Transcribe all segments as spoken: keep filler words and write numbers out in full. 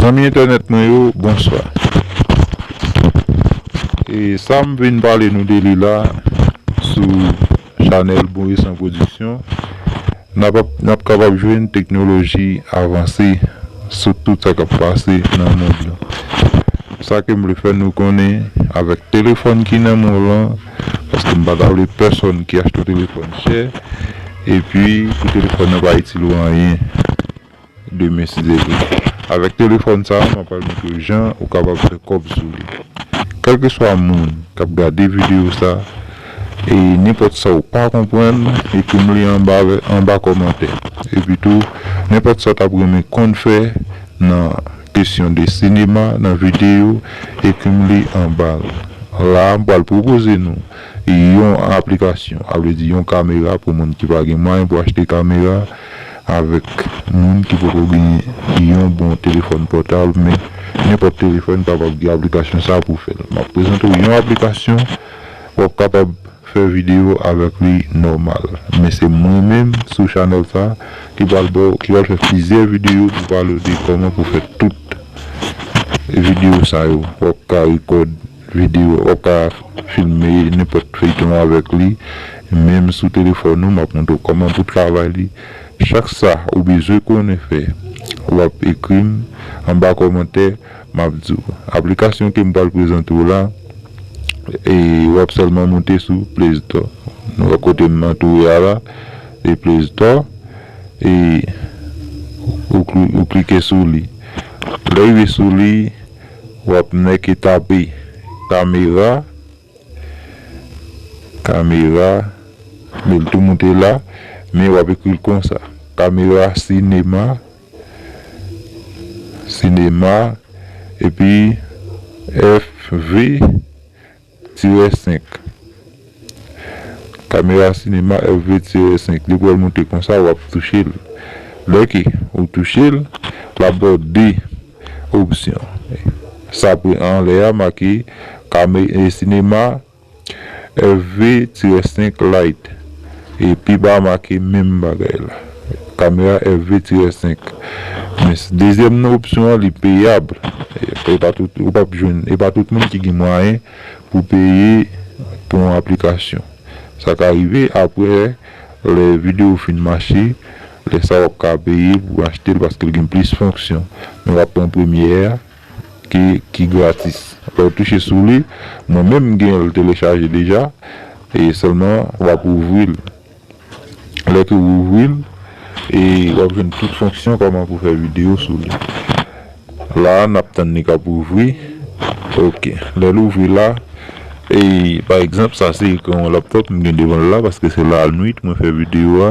Zanmi entènèt mwen yo, bonswa. E sa m vin pale nou de li la sou chanèl Bon e San Pwodiksyon, n ap, n ap kapab jwenn teknoloji avanse sou tout sa k ap pase nan mond lan. Sa ke m vle fè nou konnen, avèk telefòn ki nan men w lan, paske m pa ta vle pèsonn ki achte yon telefòn chè, epi pou telefòn nan pa itil ou anyen demen si Dye vle. Avèk telefòn sa a, m ap pral montre w jan ou kapab fè kòb sou li. Kèlkeswa moun k ap gade videyo sa, e nenpòt sa ou pa konprann, ekri m li anba, anba kòmantè. Epi tou, nenpòt sa w t ap renmen konn fè nan kesyon de sinema, nan videyo, ekri m li anba l. La a, m pral pwopoze nou yon aplikasyon, a vle di yon kamera pou moun ki pa gen mwayen pou achte kamera, avèk moun ki poko gen yon bon telefòn pòtab, men nenpòt telefòn kapab gen aplikasyon sa a pou fè l. M ap prezante w yon aplikasyon, w ap kapab fè videyo avèk li nòmal. Men se mwen menm sou chanèl sa a ki pral ba w, ki pral fè plizyè videyo pou pale w de kòman pou fè tout videyo sa yo. W ap ka rekòd videyo, w ap ka filme nenpòt feyton avèk li, menm sou telefòn ou, m ap montre w kòman pou travay li. Chak sa ou bezwen konnen fè, w ap ekri m anba kòmantè, m ap di w. Aplikasyon ke m pral prezante w la, e w ap sèlman moute sou Play Store. Nou wè kote m antoure a la, e Play Store, e ou kli-, ou klike sou li. Lè w rive sou li, w ap nèke tape kamera, kamera, men l tou moute la, men w ap ekri l konsa, kamera sinema, sinema, epi F V tirè senk. Kamera sinema F V tirè senk. Li pral moute konsa, w ap touche l. Lè ke ou touche l, l ap ba w de opsyon. Sa pre anlè a make kame-, e, sinema F V tirè senk Lite. E pi ba make menm bagay la. Kamera F V tirè senk. Men s-, dezyèm nan opsyon an, li peyab. E pa tout, ou p ap jwenn, e pa tout moun ki gen mwayen pou peye pou yon aplikasyon. Sa ka rive apre lè videyo fin mache, lè sa w ap ka peye pou achte l paske l gen plis fonksyon. Men w ap pran premyè a ki, ki gratis. Lè w touche sou li, mwen menm m gen l telechaje deja, e sèlman w ap ouvri l. Lè ke w ouvri l, e w ap jwenn tout fonksyon kòman pou fè videyo sou li. La a, n ap tann li k ap ouvri. Ok. Lè l ouvri la, e pa egzanp, sa se ekran yon laptòp m gen devan l la, paske se lannuit mwen fè videyo a.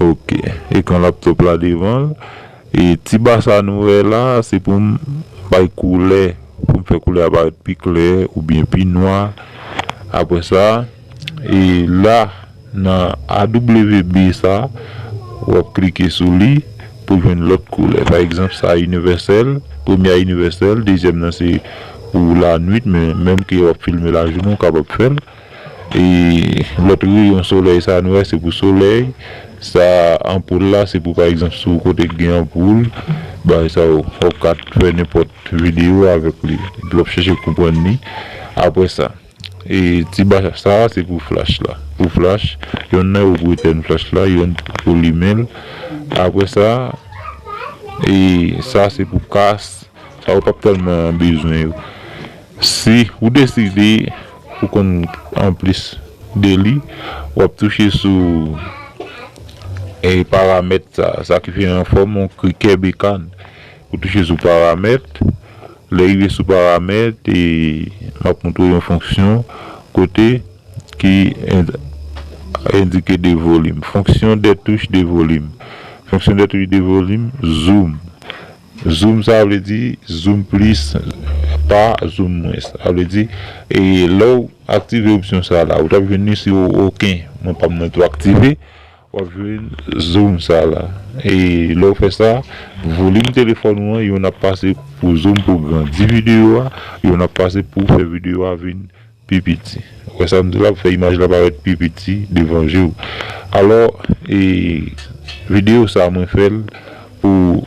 Ok. Ekran laptòp la devan l. E ti ba sa nou wè la, se pou m bay koulè, pou m fè koulè a parèt pi klè oubyen pi nwa. Apre sa, e la, nan A W B sa, w ap klike sou li pou jwenn lòt koulè. Pa egzanp, sa inivèsèl, premye a inivèsèl, dezyèm nan se pou lannuit, men menm ke w ap filme lajounen, w kapab fè l. E lòt reyon solèy sa nou wè, se pou solèy. Sa anpoul la, se pou, pa egzanp, sou kote k gen anpoul, bagay sa yo, w ap ka fè nenpòt videyo avèk li. Epi w ap chèche konprann li. Apre sa, e ti ba sa, se pou flach la. Pou flach, yonn nan yo pou etèn flach la, yonn pou limen l. Apre sa, e sa se pou kas, sa yo p ap tèlman bezwen yo. Si ou deside pou konn anplis de li, w ap touche sou, e, paramèt sa, sa ki fè an fòm yon krikè bekàn. Ou touche sou paramèt, lè rive sou paramèt, e, m ap montre w yon fonksyon kote ki en-, endike de volim. Fonction des touches de volume. Fonction des touches de volume, zoom. Zoom, sa vle di zoom plis, pa zoom mwens. Sa vle di, e lè w aktive opsyon sa la, ou t ap jwenn li si w oken, mwen pa m nan tou aktive, w ap jwenn zoom sa la. E lè w fè sa, volim telefòn ou an, youn ap pase pou zoom pou grandi videyo a, youn ap pase pou fè videyo a vin pi piti. Ou wè sa m di la, pou fè imaj la parèt pi piti devan je w. Alò, e, videyo sa mwen fè l pou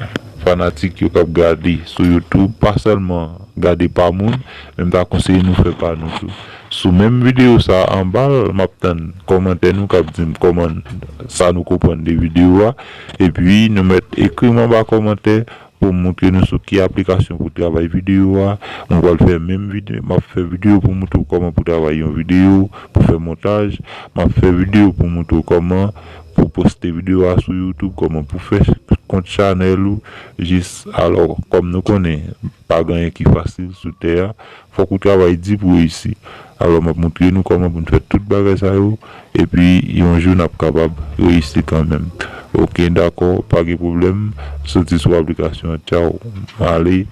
fanatik yo k ap gade sou YouTube, pa sèlman gade pa moun, men m ta konseye nou fè pa nou tou. Sou menm videyo sa a, anba l, m ap tann kòmantè nou k ap di m kòman, sa nou konprann de videyo a. Epi, nou mèt ekri m anba kòmantè pou m montre nou sou ki aplikasyon pou travay videyo a. Mwen pral fè menm videyo, m ap fè videyo pou montre w kòman pou travay yon videyo, pou fè montaj. M ap fè videyo pou montre w kòman pou poste videyo a sou YouTube, kòman pou fè kont chanèl ou. Jis, alò, kòm nou konnen, pa gen anyen ki fasil sou tè a, fòk ou travay di pou reyisi. Alò, m ap montre nou kòman pou n fè tout bagay sa yo, epi yon jou n ap kapab reyisi kanmenm. Oke, dakò, pa gen pwoblèm. Soti sou aplikasyon an. Tchaw. Ale,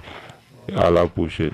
a la pwochèn.